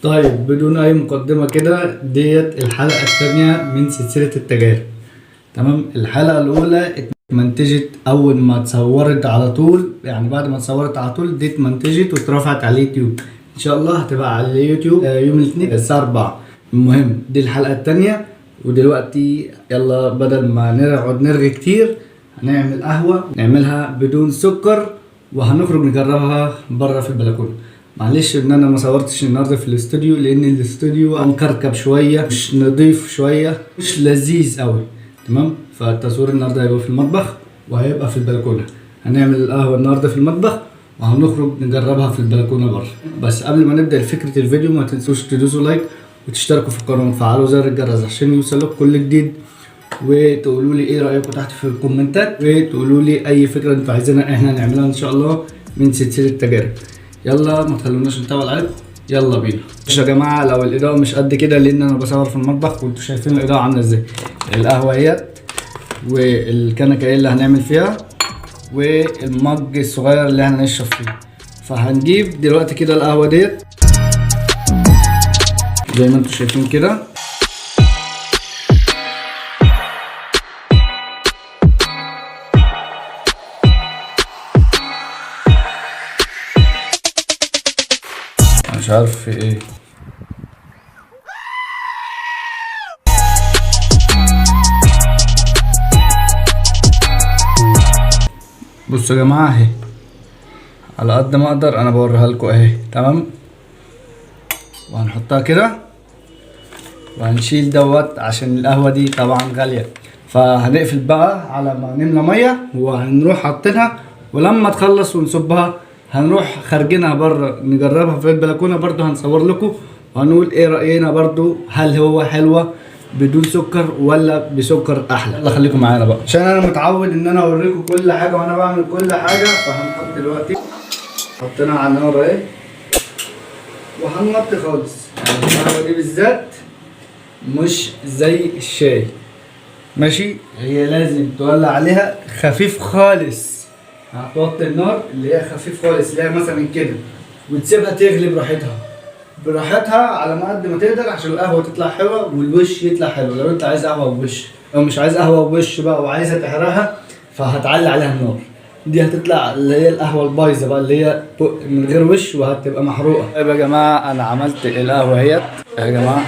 طيب بدون اي مقدمة كده، ديت الحلقة الثانية من سلسلة التجارب. تمام، الحلقة الاولى اتمنتجت اول ما اتصورت على طول، يعني بعد ما اتصورت على طول دي اتمنتجت واترفعت على اليوتيوب. ان شاء الله هتبقى على اليوتيوب يوم الاثنين الساعة 4. المهم دي الحلقة الثانية، ودلوقتي يلا بدل ما نقعد نرغي كتير هنعمل قهوة، نعملها بدون سكر، وهنخرج نجربها بره في البلكونة. معلش ان انا ما صورتش النهارده في الاستوديو، لان الاستوديو مكركب شوية، مش نضيف شوية، مش لذيذ قوي. تمام، فالتصوير النهارده هيبقى في المطبخ وهيبقى في البلكونه. هنعمل القهوة النهارده في المطبخ وهنخرج نجربها في البلكونه بره. بس قبل ما نبدا فكرة الفيديو، ما تنسوش تدوسوا like وتشتركوا في القناة وتفعلوا زر الجرس عشان يوصلكم كل جديد، وتقولوا لي ايه رايكم تحت في الكومنتات، وتقولوا لي اي فكرة انتوا عايزينها احنا نعملها ان شاء الله من سلسلة تجارب. يلا ما تخلوناش نطول عليكم، يلا بينا. مش يا جماعة لو الاضاءة مش قد كده، لان انا بصور في المطبخ وانتوا شايفين الاضاءة عامله ازاي. القهوة اهيت، والكنكه ايه اللي هنعمل فيها، والمج الصغير اللي هنشرب فيه. فهنجيب دلوقتي كده القهوة ديت زي ما انتوا شايفين كده. مش عارف في ايه. بصوا يا جماعة اهي، على قد ما اقدر انا بوريها لكم اهي. تمام، وهنحطها كده وهنشيل دوت عشان القهوة دي طبعا غالية. فهنقفل بقى على ما نملى مية وهنروح حاطينها، ولما تخلص ونصبها هنروح خارجينها بره نجربها في البلكونه برضو، هنصور لكم وهنقول ايه راينا برضو، هل هو حلوة بدون سكر ولا بسكر احلى. يلا خليكم معانا بقى، عشان انا متعود ان انا اوريكم كل حاجة وانا بعمل كل حاجة. فهنحط دلوقتي، حطيناها على النار اهي، وهنوطي خالص. يعني القهوة دي بالذات مش زي الشاي، ماشي، هي لازم تولع عليها خفيف خالص. هتوطي النار اللي هي خفيف خالص، اللي هي مثلا كده، وتسيبها تغلي براحتها براحتها على ما قد ما تقدر، عشان القهوة تطلع حلوة والوش يطلع حلو. لو انت عايز قهوة بوش، لو مش عايز قهوة بوش بقى وعايزها تحرقها، فهتعلي عليها النار. دي هتطلع اللي هي القهوة البايظه بقى، اللي هي من غير وش وهتبقى محروقة. طيب يا جماعة انا عملت القهوة اهيت يا جماعة،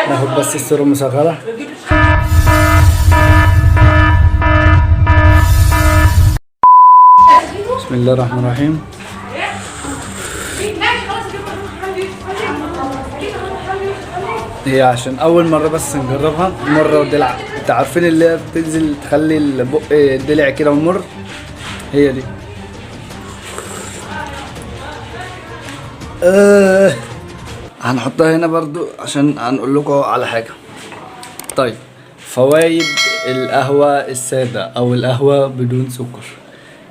ناخد بس الصورة المصغرة. بسم الله الرحمن الرحيم. هي عشان اول مرة بس نجربها مرة ودلع، انت عارفين اللي هي بتنزل تخلي البق دلع كده ومر، هي دي. هنحطها هنا برضو عشان هنقول لكم على حاجة. طيب فوائد القهوة السادة او القهوة بدون سكر.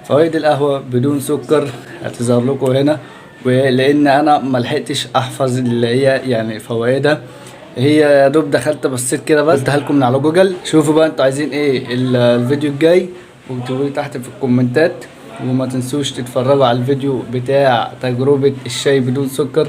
فوائد القهوة بدون سكر هتظهر لكم هنا، ولان انا ما لحقتش احفظ اللي هي يعني فوائدها، هي يا دوب دخلت بصيت كده بس قلتها لكم من على جوجل. شوفوا بقى انتوا عايزين ايه الفيديو الجاي، واكتبوا لي تحت في الكومنتات. وما تنسوش تتفرجوا على الفيديو بتاع تجربة الشاي بدون سكر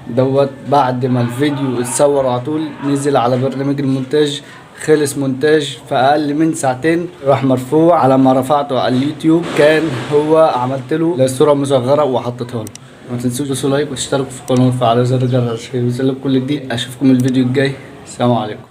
دوت، بعد ما الفيديو اتصور على طول نزل على برنامج المونتاج، خلص مونتاج في اقل من ساعتين، راح مرفوع. على ما رفعته على اليوتيوب كان هو عملت له صورة مصغرة وحطيتها له. ما تنسوش تدوسوا like وتشتركوا في القناة وتفعلوا زر الجرس عشان يوصلكم كل جديد. اشوفكم الفيديو الجاي، السلام عليكم.